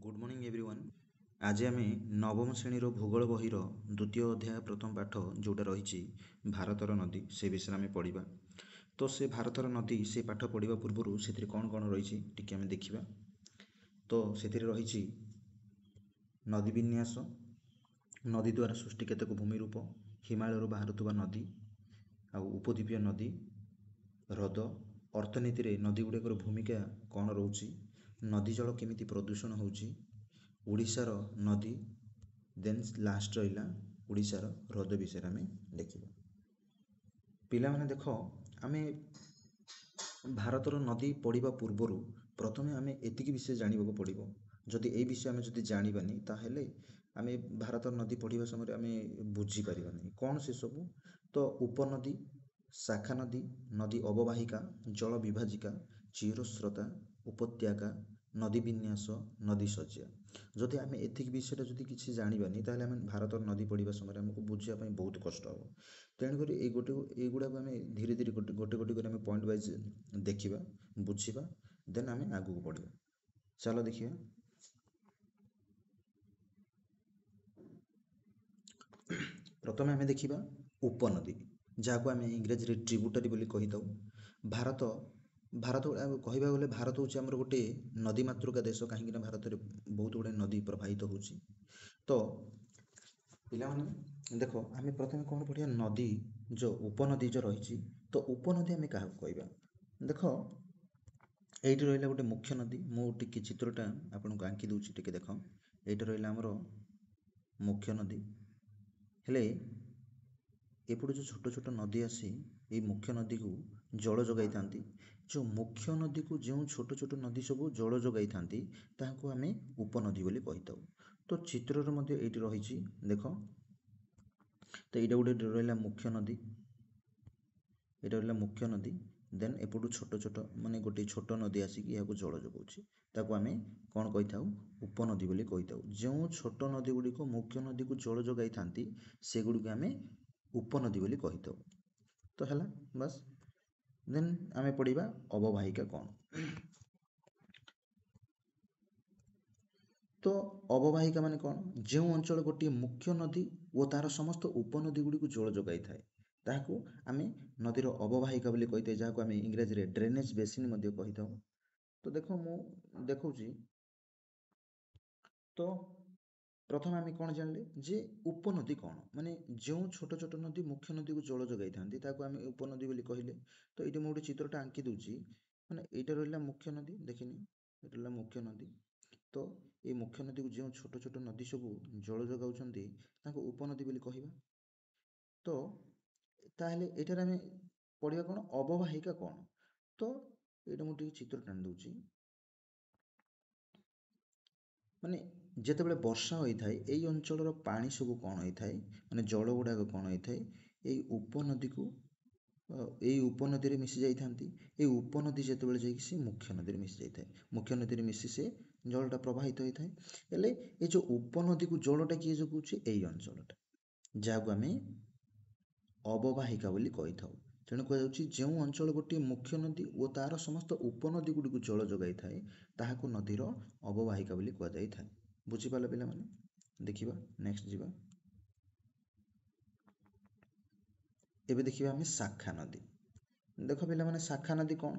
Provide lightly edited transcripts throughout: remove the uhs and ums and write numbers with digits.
Good morning everyone. ଆଜି ଆମେ ନବମ ଶ୍ରେଣୀର ଭୂଗୋଳ ବହିର ଦ୍ୱିତୀୟ ଅଧ୍ୟାୟ ପ୍ରଥମ ପାଠ ଯେଉଁଟା ରହିଛି ଭାରତର ନଦୀ, ସେ ବିଷୟରେ ଆମେ ପଢ଼ିବା। ତ ସେ ଭାରତର ନଦୀ ସେ ପାଠ ପଢ଼ିବା ପୂର୍ବରୁ ସେଥିରେ କ'ଣ କ'ଣ ରହିଛି ଟିକେ ଆମେ ଦେଖିବା। ତ ସେଥିରେ ରହିଛି ନଦୀ ବିନ୍ୟାସ, ନଦୀ ଦ୍ୱାରା ସୃଷ୍ଟି କେତେକ ଭୂମି ରୂପ, ହିମାଳୟରୁ ବାହାରୁଥିବା ନଦୀ ଆଉ ଉପଦ୍ୱୀପୀୟ ନଦୀ, ହ୍ରଦ, ଅର୍ଥନୀତିରେ ନଦୀ ଗୁଡ଼ିକର ଭୂମିକା କ'ଣ ରହୁଛି, ନଦୀ ଜଳ କେମିତି ପ୍ରଦୂଷଣ ହେଉଛି, ଓଡ଼ିଶାର ନଦୀ, ଦେନ୍ ଲାଷ୍ଟ ରହିଲା ଓଡ଼ିଶାର ହ୍ରଦ ବିଷୟରେ ଆମେ ଦେଖିବା। ପିଲାମାନେ ଦେଖ, ଆମେ ଭାରତର ନଦୀ ପଢ଼ିବା ପୂର୍ବରୁ ପ୍ରଥମେ ଆମେ ଏତିକି ବିଷୟ ଜାଣିବାକୁ ପଡ଼ିବ। ଯଦି ଏଇ ବିଷୟ ଆମେ ଯଦି ଜାଣିବାନି, ତାହେଲେ ଆମେ ଭାରତର ନଦୀ ପଢ଼ିବା ସମୟରେ ଆମେ ବୁଝିପାରିବା ନାହିଁ କ'ଣ ସେସବୁ। ତ ଉପନଦୀ, ଶାଖା ନଦୀ, ନଦୀ ଅବବାହିକା, ଜଳ ବିଭାଜିକା, ଚିରସ୍ରୋତା, ଉପତ୍ୟକା, ନଦୀ ବିନ୍ୟାସ, ନଦୀ ଶଯ୍ୟା। ଯଦି ଆମେ ଏତିକି ବିଷୟରେ ଯଦି କିଛି ଜାଣିବାନି, ତାହେଲେ ଆମେ ଭାରତର ନଦୀ ପଢ଼ିବା ସମୟରେ ଆମକୁ ବୁଝିବା ପାଇଁ ବହୁତ କଷ୍ଟ ହେବ। ତେଣୁକରି ଏଇ ଗୋଟେ ଏଇଗୁଡ଼ାକୁ ଆମେ ଧୀରେ ଧୀରେ ଗୋଟେ ଗୋଟେ ଗୋଟେ କରି ଆମେ ପଏଣ୍ଟ ୱାଇଜ୍ ଦେଖିବା, ବୁଝିବା, ଦେନ୍ ଆମେ ଆଗକୁ ବଢ଼ିବା। ଚାଲ ଦେଖିବା। ପ୍ରଥମେ ଆମେ ଦେଖିବା ଉପନଦୀ, ଯାହାକୁ ଆମେ ଇଂରାଜୀରେ ଟ୍ରିବ୍ୟୁଟାରୀ ବୋଲି କହିଥାଉ। ଭାରତ କହିବାକୁ ଗଲେ ଭାରତ ହେଉଛି ଆମର ଗୋଟିଏ ନଦୀ ମାତୃକା ଦେଶ, କାହିଁକିନା ଭାରତରେ ବହୁତ ଗୁଡ଼ିଏ ନଦୀ ପ୍ରବାହିତ ହେଉଛି। ତ ପିଲାମାନେ ଦେଖ, ଆମେ ପ୍ରଥମେ କ'ଣ ପଢ଼ିବା? ନଦୀ ଯେଉଁ ଉପନଦୀ ଯେଉଁ ରହିଛି, ତ ଉପନଦୀ ଆମେ କାହାକୁ କହିବା? ଦେଖ, ଏଇଠି ରହିଲା ଗୋଟେ ମୁଖ୍ୟ ନଦୀ। ମୁଁ ଟିକେ ଚିତ୍ରଟା ଆପଣଙ୍କୁ ଆଙ୍କି ଦେଉଛି, ଟିକେ ଦେଖ। ଏଇଟା ରହିଲା ଆମର ମୁଖ୍ୟ ନଦୀ। ହେଲେ ଏପଟୁ ଯେଉଁ ଛୋଟ ଛୋଟ ନଦୀ ଆସି ଏଇ ମୁଖ୍ୟ ନଦୀକୁ ଜଳ ଯୋଗାଇଥାନ୍ତି, ଯେଉଁ ମୁଖ୍ୟ ନଦୀକୁ ଯେଉଁ ଛୋଟ ଛୋଟ ନଦୀ ସବୁ ଜଳ ଯୋଗାଇଥାନ୍ତି, ତାହାକୁ ଆମେ ଉପନଦୀ ବୋଲି କହିଥାଉ। ତ ଚିତ୍ରରେ ମଧ୍ୟ ଏଇଠି ରହିଛି ଦେଖ। ତ ଏଇଟା ଗୋଟେ ରହିଲା ମୁଖ୍ୟ ନଦୀ, ଏଇଟା ରହିଲା ମୁଖ୍ୟ ନଦୀ। ଦେନ୍ ଏପଟୁ ଛୋଟ ଛୋଟ ମାନେ ଗୋଟିଏ ଛୋଟ ନଦୀ ଆସିକି ଏହାକୁ ଜଳ ଯୋଗାଉଛି, ତାକୁ ଆମେ କ'ଣ କହିଥାଉ? ଉପନଦୀ ବୋଲି କହିଥାଉ। ଯେଉଁ ଛୋଟ ନଦୀ ଗୁଡ଼ିକ ମୁଖ୍ୟ ନଦୀକୁ ଜଳ ଯୋଗାଇଥାନ୍ତି, ସେଗୁଡ଼ିକୁ ଆମେ ଉପନଦୀ ବୋଲି କହିଥାଉ। ତ ହେଲା ବାସ୍। ଦେନ୍ ଆମେ ପଢ଼ିବା ଅବବାହିକା କ'ଣ। ତ ଅବବାହିକା ମାନେ କ'ଣ? ଯେଉଁ ଅଞ୍ଚଳ ଗୋଟିଏ ମୁଖ୍ୟ ନଦୀ ଓ ତା'ର ସମସ୍ତ ଉପନଦୀ ଗୁଡ଼ିକୁ ଜଳ ଯୋଗାଇଥାଏ, ତାହାକୁ ଆମେ ନଦୀର ଅବବାହିକା ବୋଲି କହିଥାଉ, ଯାହାକୁ ଆମେ ଇଂରାଜୀରେ ଡ୍ରେନେଜ୍ ବେସିନ୍ ମଧ୍ୟ କହିଥାଉ। ତ ଦେଖ, ମୁଁ ଦେଖାଉଛି। ତ ପ୍ରଥମେ ଆମେ କ'ଣ ଜାଣିଲେ ଯେ ଉପନଦୀ କ'ଣ? ମାନେ ଯେଉଁ ଛୋଟ ଛୋଟ ନଦୀ ମୁଖ୍ୟ ନଦୀକୁ ଜଳ ଯୋଗାଇଥାନ୍ତି, ତାକୁ ଆମେ ଉପନଦୀ ବୋଲି କହିଲେ। ତ ଏଇଠି ମୁଁ ଗୋଟେ ଚିତ୍ରଟା ଆଙ୍କି ଦେଉଛି। ମାନେ ଏଇଟା ରହିଲା ମୁଖ୍ୟ ନଦୀ, ଦେଖିନି, ଏଇଟା ରହିଲା ମୁଖ୍ୟ ନଦୀ। ତ ଏଇ ମୁଖ୍ୟ ନଦୀକୁ ଯେଉଁ ଛୋଟ ଛୋଟ ନଦୀ ସବୁ ଜଳ ଯୋଗାଉଛନ୍ତି, ତାଙ୍କୁ ଉପନଦୀ ବୋଲି କହିବା। ତ ତାହେଲେ ଏଇଟାରେ ଆମେ ପଢ଼ିବା କ'ଣ? ଅବବାହିକା କ'ଣ? ତ ଏଇଟା ମୁଁ ଟିକେ ଚିତ୍ର ଟାଣି ଦେଉଛି। ମାନେ ଯେତେବେଳେ ବର୍ଷା ହୋଇଥାଏ, ଏଇ ଅଞ୍ଚଳର ପାଣି ସବୁ କ'ଣ ହୋଇଥାଏ? ମାନେ ଜଳ ଗୁଡ଼ାକ କ'ଣ ହୋଇଥାଏ? ଏଇ ଉପନଦୀକୁ, ଏଇ ଉପନଦୀରେ ମିଶି ଯାଇଥାନ୍ତି। ଏଇ ଉପନଦୀ ଯେତେବେଳେ ଯାଇକି ସେ ମୁଖ୍ୟ ନଦୀରେ ମିଶି ଯାଇଥାଏ, ମୁଖ୍ୟ ନଦୀରେ ମିଶି ସେ ଜଳଟା ପ୍ରବାହିତ ହୋଇଥାଏ। ହେଲେ ଏ ଯେଉଁ ଉପନଦୀକୁ ଜଳଟା କିଏ ଯୋଗାଉଛି? ଏଇ ଅଞ୍ଚଳଟା, ଯାହାକୁ ଆମେ ଅବବାହିକା ବୋଲି କହିଥାଉ। ତେଣୁ କୁହାଯାଉଛି, ଯେଉଁ ଅଞ୍ଚଳ ଗୋଟିଏ ମୁଖ୍ୟ ନଦୀ ଓ ତା'ର ସମସ୍ତ ଉପନଦୀ ଗୁଡ଼ିକୁ ଜଳ ଯୋଗାଇଥାଏ, ତାହାକୁ ନଦୀର ଅବବାହିକା ବୋଲି କୁହାଯାଇଥାଏ। ବୁଝିପାରିଲ ପିଲାମାନେ? ଦେଖିବା, ନେକ୍ସଟ ଯିବା। ଏବେ ଦେଖିବା ଆମେ ଶାଖା ନଦୀ। ଦେଖ ପିଲାମାନେ, ଶାଖା ନଦୀ କ'ଣ?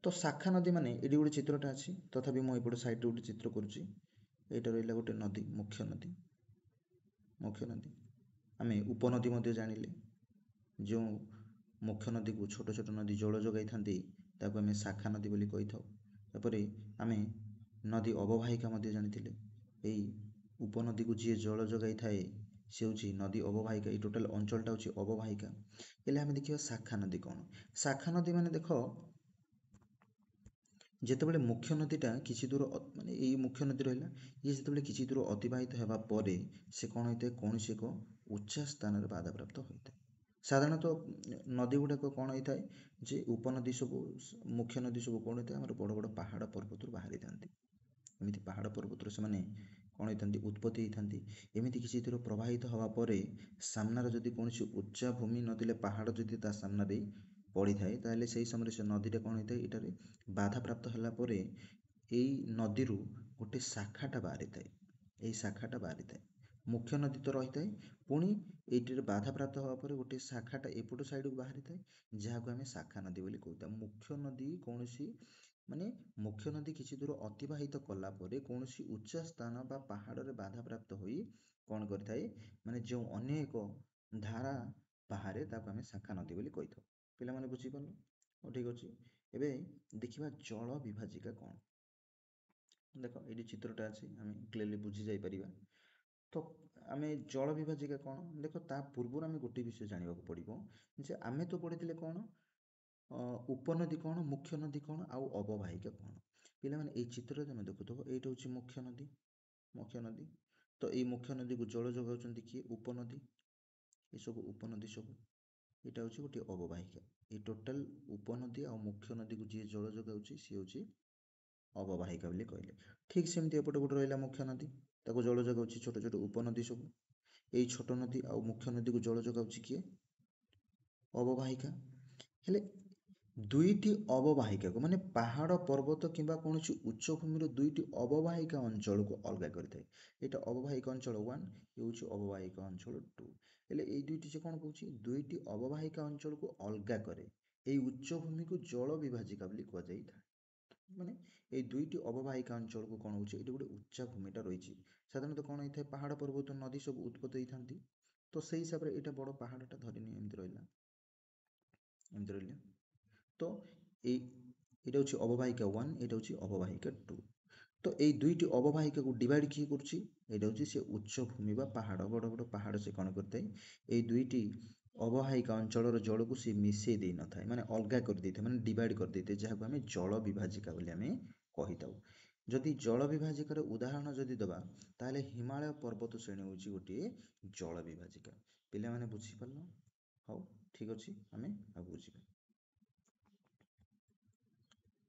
ତ ଶାଖା ନଦୀ ମାନେ ଏଇଠି ଗୋଟେ ଚିତ୍ରଟା ଅଛି, ତଥାପି ମୁଁ ଏପଟେ ସାଇଡ଼ରେ ଗୋଟେ ଚିତ୍ର କରୁଛି। ଏଇଟା ରହିଲା ଗୋଟେ ନଦୀ, ମୁଖ୍ୟ ନଦୀ। ମୁଖ୍ୟ ନଦୀ ଆମେ ଉପନଦୀ ମଧ୍ୟ ଜାଣିଲେ। ଯେଉଁ ମୁଖ୍ୟ ନଦୀକୁ ଛୋଟ ଛୋଟ ନଦୀ ଜଳ ଯୋଗାଇଥାନ୍ତି, ତାକୁ ଆମେ ଶାଖା ନଦୀ ବୋଲି କହିଥାଉ। ତାପରେ ଆମେ ନଦୀ ଅବବାହିକା ମଧ୍ୟ ଜାଣିଥିଲେ। ଏଇ ଉପନଦୀକୁ ଯିଏ ଜଳ ଯୋଗାଇଥାଏ, ସେ ହେଉଛି ନଦୀ ଅବବାହିକା। ଏଇ ଟୋଟାଲ ଅଞ୍ଚଳଟା ହେଉଛି ଅବବାହିକା। ହେଲେ ଆମେ ଦେଖିବା ଶାଖା ନଦୀ କ'ଣ। ଶାଖା ନଦୀ ମାନେ ଦେଖ, ଯେତେବେଳେ ମୁଖ୍ୟ ନଦୀଟା କିଛି ଦୂର, ମାନେ ଏଇ ମୁଖ୍ୟ ନଦୀ ରହିଲା, ଇଏ ଯେତେବେଳେ କିଛି ଦୂର ଅତିବାହିତ ହେବା ପରେ ସେ କ'ଣ ହୋଇଥାଏ? କୌଣସି ଏକ ଉଚ୍ଚା ସ୍ଥାନରେ ବାଧାପ୍ରାପ୍ତ ହୋଇଥାଏ। ସାଧାରଣତଃ ନଦୀ ଗୁଡ଼ାକ କ'ଣ ହେଇଥାଏ ଯେ ଉପନଦୀ ସବୁ, ମୁଖ୍ୟ ନଦୀ ସବୁ କ'ଣ ହେଇଥାଏ? ଆମର ବଡ଼ ବଡ଼ ପାହାଡ଼ ପର୍ବତରୁ ବାହାରିଥାନ୍ତି। ଏମିତି ପାହାଡ଼ ପର୍ବତରୁ ସେମାନେ କ'ଣ ହେଇଥାନ୍ତି? ଉତ୍ପତ୍ତି ହେଇଥାନ୍ତି। ଏମିତି କିଛି ଦୂର ପ୍ରବାହିତ ହେବା ପରେ ସାମ୍ନାରେ ଯଦି କୌଣସି ଉଚ୍ଚା ଭୂମି ନଥିଲେ, ପାହାଡ଼ ଯଦି ତା ସାମ୍ନାରେ ପଡ଼ିଥାଏ, ତାହେଲେ ସେହି ସମୟରେ ସେ ନଦୀଟା କ'ଣ ହେଇଥାଏ? ଏଠାରେ ବାଧାପ୍ରାପ୍ତ ହେଲା ପରେ ଏଇ ନଦୀରୁ ଗୋଟେ ଶାଖାଟା ବାହାରିଥାଏ। ଏଇ ଶାଖାଟା ବାହାରିଥାଏ, ମୁଖ୍ୟ ନଦୀ ତ ରହିଥାଏ, ପୁଣି ଏଇଟିରେ ବାଧାପ୍ରାପ୍ତ ହେବା ପରେ ଗୋଟେ ଶାଖାଟା ଏପଟ ସାଇଡ଼କୁ ବାହାରିଥାଏ, ଯାହାକୁ ଆମେ ଶାଖା ନଦୀ ବୋଲି କହିଥାଉ। ମୁଖ୍ୟ ନଦୀ କୌଣସି ମାନେ ମୁଖ୍ୟ ନଦୀ କିଛି ଦୂର ଅତିବାହିତ କଲା ପରେ କୌଣସି ଉଚ୍ଚ ସ୍ଥାନ ବା ପାହାଡ଼ରେ ବାଧାପ୍ରାପ୍ତ ହୋଇ କ'ଣ କରିଥାଏ, ମାନେ ଯେଉଁ ଅନ୍ୟ ଏକ ଧାରା ବାହାରେ, ତାକୁ ଆମେ ଶାଖା ନଦୀ ବୋଲି କହିଥାଉ। ପିଲାମାନେ ବୁଝିପାରିଲ? ହଉ, ଠିକ୍ ଅଛି। ଏବେ ଦେଖିବା ଜଳ ବିଭାଜିକା କ'ଣ। ଦେଖ, ଏଇଠି ଚିତ୍ରଟା ଅଛି, ଆମେ କ୍ଲିୟରଲି ବୁଝି ଯାଇପାରିବା। ତ ଆମେ ଜଳ ବିଭାଜିକା କ'ଣ ଦେଖ, ତା ପୂର୍ବରୁ ଆମେ ଗୋଟିଏ ବିଷୟ ଜାଣିବାକୁ ପଡ଼ିବ ଯେ ଆମେ ତ ପଢ଼ିଥିଲେ କ'ଣ, ଉପନଦୀ କ'ଣ, ମୁଖ୍ୟ ନଦୀ କ'ଣ ଆଉ ଅବବାହିକା କ'ଣ। ପିଲାମାନେ, ଏଇ ଚିତ୍ରରେ ତମେ ଦେଖୁଥିବ, ଏଇଟା ହେଉଛି ମୁଖ୍ୟ ନଦୀ। ମୁଖ୍ୟ ନଦୀ ତ ଏଇ ମୁଖ୍ୟ ନଦୀକୁ ଜଳ ଯୋଗାଉଛନ୍ତି କିଏ? ଉପନଦୀ, ଏସବୁ ଉପନଦୀ ସବୁ। ଏଇଟା ହେଉଛି ଗୋଟିଏ ଅବବାହିକା। ଏଇ ଟୋଟାଲ ଉପନଦୀ ଆଉ ମୁଖ୍ୟ ନଦୀକୁ ଯିଏ ଜଳ ଯୋଗାଉଛି, ସିଏ ହେଉଛି ଅବବାହିକା ବୋଲି କହିଲେ। ଠିକ୍ ସେମିତି ଏପଟେ ଗୋଟେ ରହିଲା ମୁଖ୍ୟ ନଦୀ, ତାକୁ ଜଳ ଯୋଗାଉଛି ଛୋଟ ଛୋଟ ଉପନଦୀ ସବୁ। ଏଇ ଛୋଟ ନଦୀ ଆଉ ମୁଖ୍ୟ ନଦୀକୁ ଜଳ ଯୋଗାଉଛି କିଏ? ଅବବାହିକା। ହେଲେ ଦୁଇଟି ଅବବାହିକାକୁ, ମାନେ ପାହାଡ଼ ପର୍ବତ କିମ୍ବା କୌଣସି ଉଚ୍ଚ ଭୂମିର ଦୁଇଟି ଅବବାହିକା ଅଞ୍ଚଳକୁ ଅଲଗା କରିଥାଏ। ଏଇଟା ଅବବାହିକା ଅଞ୍ଚଳ 1, ଏ ହେଉଛି ଅବବାହିକା ଅଞ୍ଚଳ 2। ହେଲେ ଏଇ ଦୁଇଟି ସେ କ'ଣ କହୁଛି? ଦୁଇଟି ଅବବାହିକା ଅଞ୍ଚଳକୁ ଅଲଗା କରେ, ଏଇ ଉଚ୍ଚ ଭୂମିକୁ ଜଳ ବିଭାଜିକା ବୋଲି କୁହାଯାଇଥାଏ। ମାନେ ଏଇ ଦୁଇଟି ଅବବାହିକା ଅଞ୍ଚଳକୁ କ'ଣ ହେଉଛି, ଏଇଠି ଗୋଟେ ଉଚ୍ଚା ଭୂମିଟା ରହିଛି। ସାଧାରଣତଃ କ'ଣ ହେଇଥାଏ? ପାହାଡ଼ ପର୍ବତ ନଦୀ ସବୁ ଉତ୍ପତ୍ତି ହେଇଥାନ୍ତି। ତ ସେଇ ହିସାବରେ ଏଇଟା ବଡ଼ ପାହାଡ଼ଟା ଧରିନି, ଏମିତି ରହିଲା, ଏମିତି ରହିଲା। ତ ଏଇଟା ହେଉଛି ଅବବାହିକା 1, ଏଇଟା ହେଉଛି ଅବବାହିକା 2। ତ ଏଇ ଦୁଇଟି ଅବବାହିକାକୁ ଡିଭାଇଡ଼ କିଏ କରୁଛି? ଏଇଟା ହେଉଛି ସେ ଉଚ୍ଚ ଭୂମି ବା ପାହାଡ଼, ବଡ଼ ବଡ଼ ପାହାଡ଼। ସେ କ'ଣ କରିଥାଏ? ଏଇ ଦୁଇଟି ଅବବାହିକା ଅଞ୍ଚଳର ଜଳକୁ ସେ ମିଶାଇ ଦେଇନଥାଏ, ମାନେ ଅଲଗା କରିଦେଇଥାଏ, ମାନେ ଡିଭାଇଡ଼ କରିଦେଇଥାଏ, ଯାହାକୁ ଆମେ ଜଳ ବିଭାଜିକା ବୋଲି ଆମେ କହିଥାଉ। ଯଦି ଜଳ ବିଭାଜିକାର ଉଦାହରଣ ଯଦି ଦେବା, ତାହେଲେ ହିମାଳୟ ପର୍ବତ ଶ୍ରେଣୀ ହେଉଛି ଗୋଟିଏ ଜଳ ବିଭାଜିକା। ପିଲାମାନେ ବୁଝିପାରିଲ? ହଉ, ଠିକ୍ ଅଛି, ଆମେ ଆଗକୁ ଯିବା।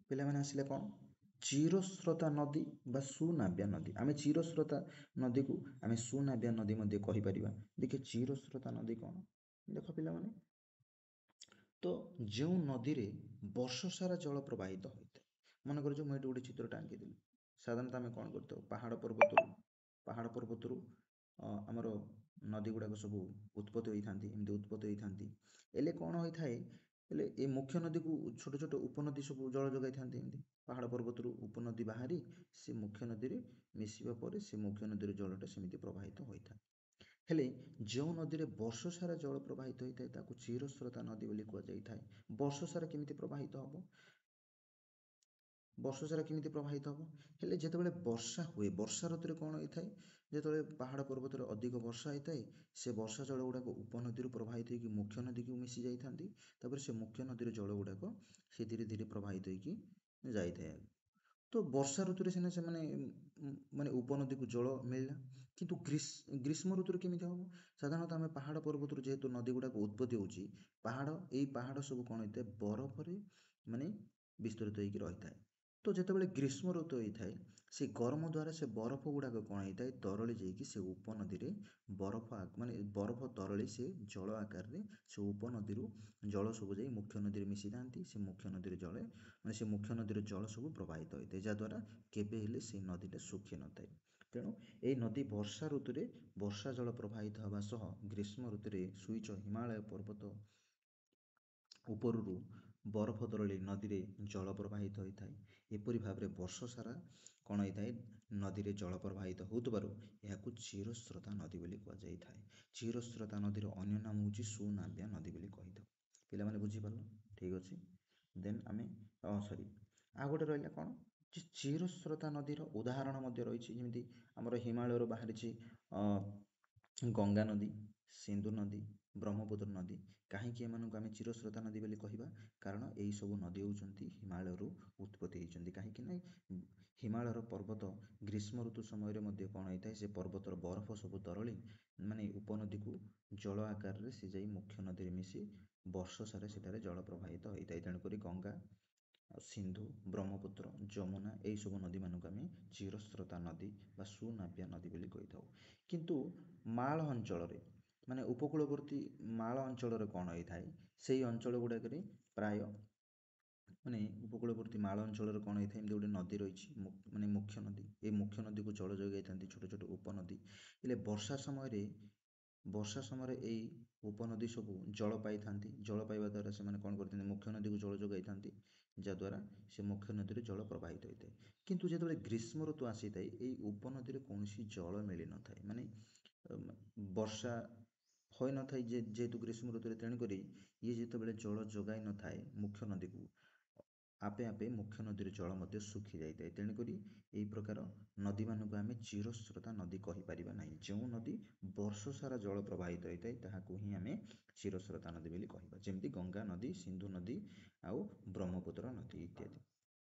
ପିଲାମାନେ, ଆସିଲେ କ'ଣ? ଚିରସ୍ରୋତା ନଦୀ ବା ସୁନାବ୍ୟା ନଦୀ। ଆମେ ଚିରସ୍ରୋତା ନଦୀକୁ ଆମେ ସୁନାବ୍ୟା ନଦୀ ମଧ୍ୟ କହିପାରିବା। ଦେଖିଏ ଚିରସ୍ରୋତା ନଦୀ କ'ଣ। ଦେଖ ପିଲାମାନେ, ତ ଯେଉଁ ନଦୀରେ ବର୍ଷ ସାରା ଜଳ ପ୍ରବାହିତ ହୋଇଥାଏ। ମନେକର ଯେଉଁ ମୁଁ ଏଇଠି ଗୋଟେ ଚିତ୍ରଟା ଆଙ୍କିଦେଲି। ସାଧାରଣତଃ ଆମେ କ'ଣ କରିଥାଉ? ପାହାଡ଼ ପର୍ବତରୁ ଆମର ନଦୀ ଗୁଡ଼ାକ ସବୁ ଉତ୍ପତ୍ତି ହୋଇଥାନ୍ତି, ଏମିତି ଉତ୍ପତ୍ତି ହୋଇଥାନ୍ତି। ହେଲେ କ'ଣ ହୋଇଥାଏ? ହେଲେ ଏ ମୁଖ୍ୟ ନଦୀକୁ ଛୋଟ ଛୋଟ ଉପନଦୀ ସବୁ ଜଳ ଯୋଗାଇଥାନ୍ତି। ଏମିତି ପାହାଡ଼ ପର୍ବତରୁ ଉପନଦୀ ବାହାରି ସେ ମୁଖ୍ୟ ନଦୀରେ ମିଶିବା ପରେ ସେ ମୁଖ୍ୟ ନଦୀର ଜଳଟା ସେମିତି ପ୍ରବାହିତ ହୋଇଥାଏ। ହେଲେ ଯେଉଁ ନଦୀରେ ବର୍ଷ ସାରା ଜଳ ପ୍ରବାହିତ ହୋଇଥାଏ, ତାକୁ ଚିରସ୍ରୋତା ନଦୀ ବୋଲି କୁହାଯାଇଥାଏ। ବର୍ଷ ସାରା କେମିତି ପ୍ରବାହିତ ହେବ? ବର୍ଷ ସାରା କେମିତି ପ୍ରବାହିତ ହେବ? ହେଲେ ଯେତେବେଳେ ବର୍ଷା ହୁଏ, ବର୍ଷା ଋତୁରେ କ'ଣ ହୋଇଥାଏ? ଯେତେବେଳେ ପାହାଡ଼ ପର୍ବତରେ ଅଧିକ ବର୍ଷା ହୋଇଥାଏ, ସେ ବର୍ଷା ଜଳ ଗୁଡ଼ାକ ଉପନଦୀରୁ ପ୍ରବାହିତ ହୋଇକି ମୁଖ୍ୟ ନଦୀକୁ ମିଶି ଯାଇଥାନ୍ତି। ତାପରେ ସେ ମୁଖ୍ୟ ନଦୀର ଜଳ ଗୁଡ଼ାକ ସେ ଧୀରେ ଧୀରେ ପ୍ରବାହିତ ହୋଇକି ଯାଇଥାଏ। ତ ବର୍ଷା ଋତୁରେ ସିନା ସେମାନେ ମାନେ ଉପନଦୀକୁ ଜଳ ମିଳିଲା, କିନ୍ତୁ ଗ୍ରୀଷ୍ମ ଋତୁରେ କେମିତି ହେବ? ସାଧାରଣତଃ ଆମେ ପାହାଡ଼ ପର୍ବତରୁ ଯେହେତୁ ନଦୀ ଗୁଡ଼ାକ ଉତ୍ପତ୍ତି ହେଉଛି, ପାହାଡ଼ ଏଇ ପାହାଡ଼ ସବୁ କ'ଣ ହେଇଥାଏ? ବରଫରେ ମାନେ ବିସ୍ତୃତ ହେଇକି ରହିଥାଏ। ତ ଯେତେବେଳେ ଗ୍ରୀଷ୍ମ ଋତୁ ହେଇଥାଏ, ସେ ଗରମ ଦ୍ୱାରା ସେ ବରଫ ଗୁଡ଼ାକ କ'ଣ ହେଇଥାଏ? ତରଳି ଯାଇକି ସେ ଉପନଦୀରେ ବରଫ ମାନେ ବରଫ ତରଳି ସେ ଜଳ ଆକାରରେ ସେ ଉପନଦୀରୁ ଜଳ ସବୁ ଯାଇ ମୁଖ୍ୟ ନଦୀରେ ମିଶିଥାନ୍ତି। ସେ ମୁଖ୍ୟ ନଦୀରେ ଜଳେ ମାନେ ସେ ମୁଖ୍ୟ ନଦୀର ଜଳ ସବୁ ପ୍ରବାହିତ ହୋଇଥାଏ, ଯାହାଦ୍ୱାରା କେବେ ହେଲେ ସେ ନଦୀଟା ଶୁଖି ନଥାଏ। ତେଣୁ ଏଇ ନଦୀ ବର୍ଷା ଋତୁରେ ବର୍ଷା ଜଳ ପ୍ରବାହିତ ହେବା ସହ ଗ୍ରୀଷ୍ମ ଋତୁରେ ସୁଇଚ ହିମାଳୟ ପର୍ବତ ଉପରରୁ ବରଫ ତରଳି ନଦୀରେ ଜଳ ପ୍ରବାହିତ ହୋଇଥାଏ। ଏପରି ଭାବରେ ବର୍ଷ ସାରା କ'ଣ ହେଇଥାଏ? ନଦୀରେ ଜଳ ପ୍ରବାହିତ ହେଉଥିବାରୁ ଏହାକୁ ଚିରସ୍ରୋତା ନଦୀ ବୋଲି କୁହାଯାଇଥାଏ। ଚିରସ୍ରୋତା ନଦୀର ଅନ୍ୟ ନାମ ହେଉଛି ସୁନାବ୍ୟା ନଦୀ ବୋଲି କହିଥାଉ। ପିଲାମାନେ ବୁଝିପାରିଲ? ଠିକ୍ ଅଛି। ଦେନ୍ ଆମେ ସରି, ଆଉ ଗୋଟେ ରହିଲା କ'ଣ ଯେ ଚିରସ୍ରୋତା ନଦୀର ଉଦାହରଣ ମଧ୍ୟ ରହିଛି। ଯେମିତି ଆମର ହିମାଳୟରୁ ବାହାରିଛି ଗଙ୍ଗା ନଦୀ, ସିନ୍ଧୁ ନଦୀ, ବ୍ରହ୍ମପୁତ୍ର ନଦୀ। କାହିଁକି ଏମାନଙ୍କୁ ଆମେ ଚିରସ୍ରୋତା ନଦୀ ବୋଲି କହିବା? କାରଣ ଏଇସବୁ ନଦୀ ହେଉଛନ୍ତି ହିମାଳୟରୁ ଉତ୍ପତ୍ତି ହେଇଛନ୍ତି। କାହିଁକି ନା ହିମାଳୟର ପର୍ବତ ଗ୍ରୀଷ୍ମ ଋତୁ ସମୟରେ ମଧ୍ୟ କ'ଣ ହେଇଥାଏ? ସେ ପର୍ବତର ବରଫ ସବୁ ତରଳି ମାନେ ଉପନଦୀକୁ ଜଳ ଆକାରରେ ସେ ଯାଇ ମୁଖ୍ୟ ନଦୀରେ ମିଶି ବର୍ଷ ସାରା ସେଠାରେ ଜଳ ପ୍ରବାହିତ ହୋଇଥାଏ। ତେଣୁକରି ଗଙ୍ଗା, ସିନ୍ଧୁ, ବ୍ରହ୍ମପୁତ୍ର, ଯମୁନା ଏଇସବୁ ନଦୀମାନଙ୍କୁ ଆମେ ଚିରସ୍ରୋତା ନଦୀ ବା ସୁନାବ୍ୟା ନଦୀ ବୋଲି କହିଥାଉ। କିନ୍ତୁ ମାଳ ଅଞ୍ଚଳରେ, ମାନେ ଉପକୂଳବର୍ତ୍ତୀ ମାଳ ଅଞ୍ଚଳରେ କ'ଣ ହେଇଥାଏ? ସେଇ ଅଞ୍ଚଳ ଗୁଡ଼ାକରେ ପ୍ରାୟ ମାନେ ଉପକୂଳବର୍ତ୍ତୀ ମାଳ ଅଞ୍ଚଳରେ କ'ଣ ହେଇଥାଏ? ଏମିତି ଗୋଟେ ନଦୀ ରହିଛି, ମାନେ ମୁଖ୍ୟ ନଦୀ। ଏ ମୁଖ୍ୟ ନଦୀକୁ ଜଳ ଯୋଗାଇଥାନ୍ତି ଛୋଟ ଛୋଟ ଉପନଦୀ। ହେଲେ ବର୍ଷା ସମୟରେ ଏଇ ଉପନଦୀ ସବୁ ଜଳ ପାଇଥାନ୍ତି। ଜଳ ପାଇବା ଦ୍ୱାରା ସେମାନେ କ'ଣ କରିଥାନ୍ତି? ମୁଖ୍ୟ ନଦୀକୁ ଜଳ ଯୋଗାଇଥାନ୍ତି, ଯାହାଦ୍ୱାରା ସେ ମୁଖ୍ୟ ନଦୀରେ ଜଳ ପ୍ରବାହିତ ହୋଇଥାଏ। କିନ୍ତୁ ଯେତେବେଳେ ଗ୍ରୀଷ୍ମ ଋତୁ ଆସିଥାଏ, ଏଇ ଉପନଦୀରେ କୌଣସି ଜଳ ମିଳିନଥାଏ, ମାନେ ବର୍ଷା ହୋଇନଥାଏ ଯେ ଯେହେତୁ ଗ୍ରୀଷ୍ମ ଋତୁରେ। ତେଣୁକରି ଇଏ ଯେତେବେଳେ ଜଳ ଯୋଗାଇ ନଥାଏ ମୁଖ୍ୟ ନଦୀକୁ, ଆପେ ଆପେ ମୁଖ୍ୟ ନଦୀର ଜଳ ମଧ୍ୟ ଶୁଖି ଯାଇଥାଏ। ତେଣୁକରି ଏହି ପ୍ରକାର ନଦୀମାନଙ୍କୁ ଆମେ ଚିରସ୍ରୋତା ନଦୀ କହିପାରିବା ନାହିଁ। ଯେଉଁ ନଦୀ ବର୍ଷ ସାରା ଜଳ ପ୍ରବାହିତ ହୋଇଥାଏ, ତାହାକୁ ହିଁ ଆମେ ଚିରସ୍ରୋତା ନଦୀ ବୋଲି କହିବା, ଯେମିତି ଗଙ୍ଗା ନଦୀ, ସିନ୍ଧୁ ନଦୀ ଆଉ ବ୍ରହ୍ମପୁତ୍ର ନଦୀ ଇତ୍ୟାଦି।